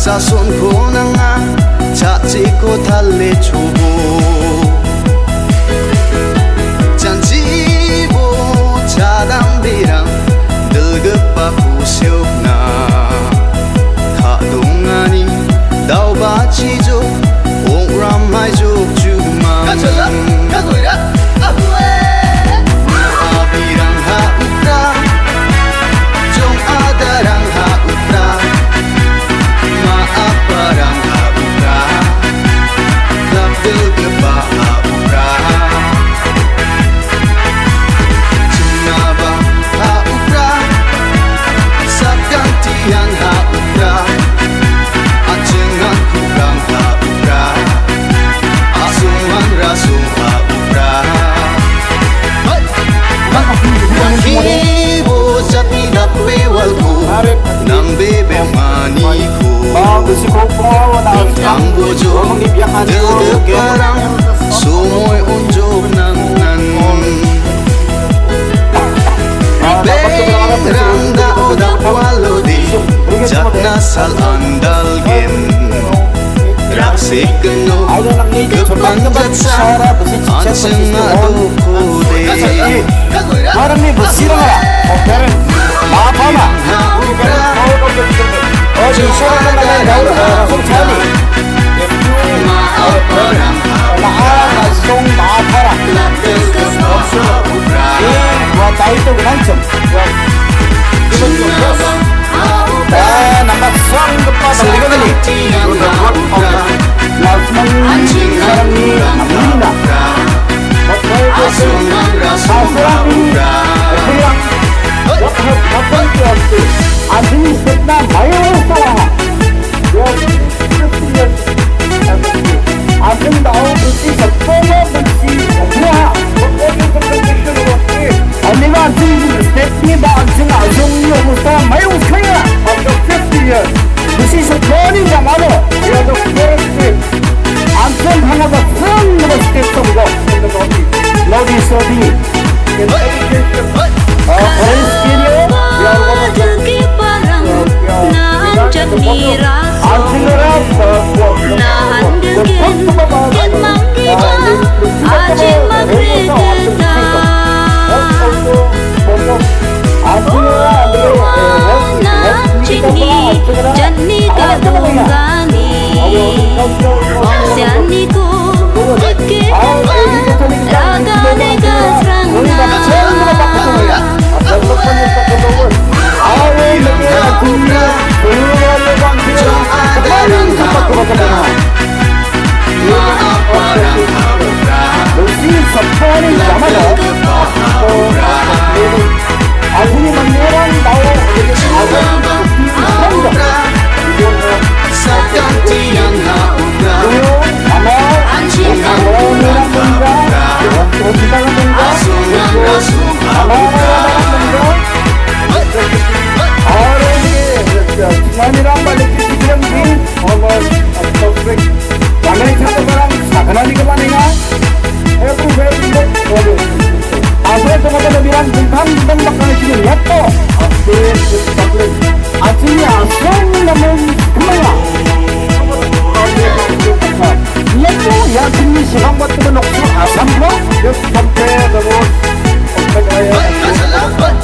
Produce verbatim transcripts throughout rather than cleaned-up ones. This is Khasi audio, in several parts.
Ka son ko nang a, cha chi ko thale chubu. Chan chi bo cha dang birang, dil ge pa ku siok na. Kha dung ani, dau ba chi jo, ong ram mai jo chu ma. Ka cha la, ka goi ra, a hue. Abirang ha utra. Jong adarang ha utra, ma aparang ha utra, lap dil kepa ha utra. Chinaba ha utra, sakang tiang ha utra, achengan kurang ha utra, asung mangra sung ha utra. Hai! Ki bo jat ni dap pe wal ko, nang be be mani ko. Nang bo jo, de de parang, so moi un jo nang nan. Be rang da o da wal o di, jat na sal andal gen. Rak sik no, kepanjat sa, an seng ado ko de. Orang ni bersih lah. Oke. Maaf, Mama. Oh, di sana mana daur, eh, sung chali. Maaf, orang. Maaf, sung maaf, orang. Eh, buat itu langsung. Buat Ah, nampak sang depan balik kali. Sudah buat oke. Langsung sekarang ni Amina. Asal ni pulang. What has happened to us? Asal ni setna mayo salah. Yes, fifty years. Asal ni tahu besi sepuluh besi dua. What is the condition of our state? Ani ba asal state ni ba asal asal ni usta mai uskaya. After fifty years. This is a turning the mother. We are the first state. Asal hana ba first state from God in the Northeast. Northeast, Northeast. In education, uh, foreign area, we are one of the, uh, we are united at the bottom. Asal ni ba, uh, the first of all, uh, the first of all, Almost a perfect. Everywhere we look, always. Asal tu kata dia bilang tentang tentang bakal sini, lihat tu. Asal ni asal ni namun kemana? Lihat tu, ya sini sedang buat tu nak asam tu. Just compare the road. Compare the road.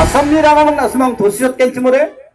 Asam ni rara nang asam tu siot kan cemure.